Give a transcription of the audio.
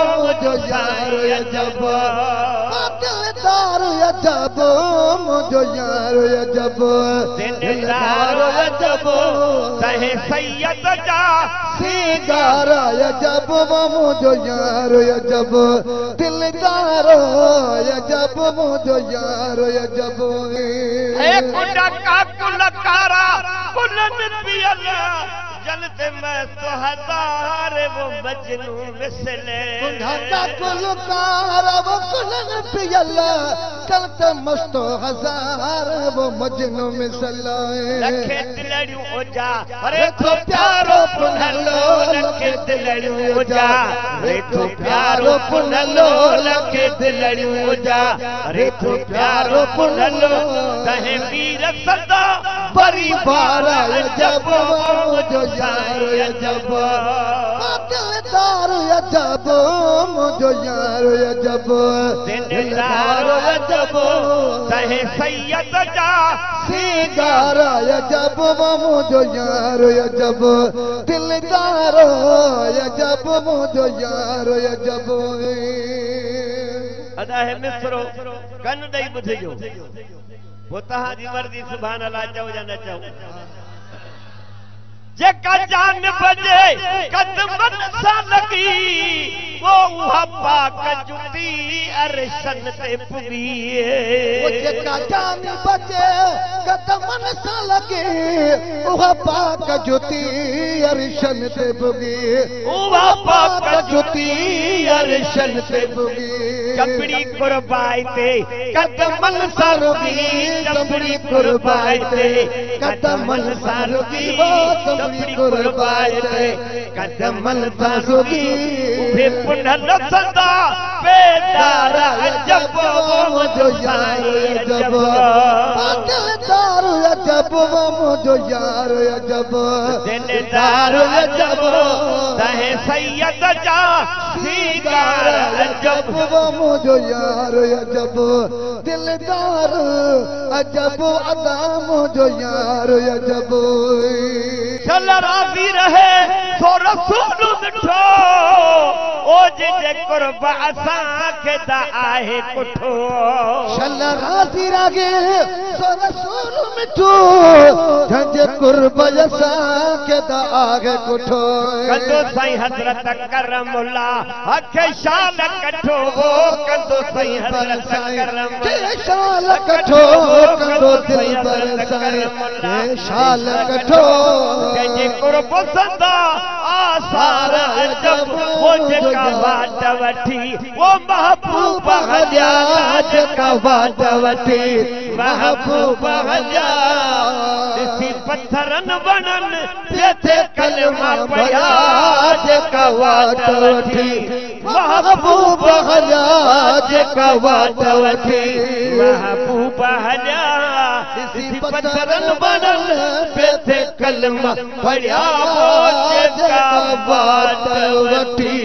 मुंहिंजो यार अजब, दिलदार अजब मुंहिंजो यार अजब, दिलदार अजब तंहिं सैयद जा सिंगार अजब मुंहिंजो यार अजब, दिलदार अजब मुंहिंजो यार अजब। हे कुंडा का कुल कारा कुलन पियल जलते मैं तो हजार वो मजनू मिसले, कुंडा का कुल कारा वो कुलन पियल चलते मस्तो हजार वो मजनू मिसले। लखे दिलड़ियूं ओजा अरे थो प्यारो पुनलो, लखे दिलड़ियूं ओजा रे थो प्यारो पुनलो, लखे दिलड़ियूं ओजा रे थो प्यारो पुनलो। तंहिं वीर सदा परिवार अजब मुंहिंजो यार अजब, दिलदार अजब मुंहिंजो यार अजब, दिलदार अजब तंहिं सैयद जा सिंगार अजब मुंहिंजो यार अजब, दिलदार अजब मुंहिंजो यार अजब। अदा है मिसरो कन ॾेई ॿुधिजो, पोइ तव्हांजी मर्ज़ी सुभान अल्लाह चओ या न चओ। जेका जान बजे कदमन सां लॻी, वो उहा पाक जुती अरशन ते पुॻी। वो जेका जान बजे कदमन सां लॻी, उहा पाक जुती अरशन ते पुॻी, उहा पाक जुती अरशन ते पुॻी। चपड़ी कुर्बाई ते कदमन सां रुगी, चपड़ी कुर्बाई ते कदमन सां रुगी, चपड़ी कुर्बाई ते कदमन सां रुगी। उहे पुनल सदा बेदार अजब मुंहिंजो यार अजब, दिलदार अजब मुंहिंजो यार अजब, दिलदार अजब तंहिं सैयद जा सिंगार अजब मुंहिंजो यार अजब, दिलदार अजब अदा मुंहिंजो यार अजब। चल राज़ी रहे सो रसूल मिठो, ओ जे कुर्ब असांखे त आहे कुठो। चल राज़ी रहे सो रसूल मिठो, जंहिंजे कुर्ब असांखे त आहे कुठो। कंदो साईं हज़रत करमुल्ला हक़ शाल कठो, कंदो साईं हज़रत करम के शाल कठो, कंदो दिलबर साईं के शाल कठो। जंहिंजे कुर्ब सदा आसार अजब, वो जेका वाट वठी वो महबूब हलिया, जेका वाट वठी महबूब हलिया। ॾिसी पथरनि वणनि जिथे कलमा पढ़िया, जेका वाट वठी महबूब हलिया, जेका वाट वठी महबूब हलिया। ॾिसी पथरनि वणनि जिथे कलमा पढ़िया, जेका वाट वठी।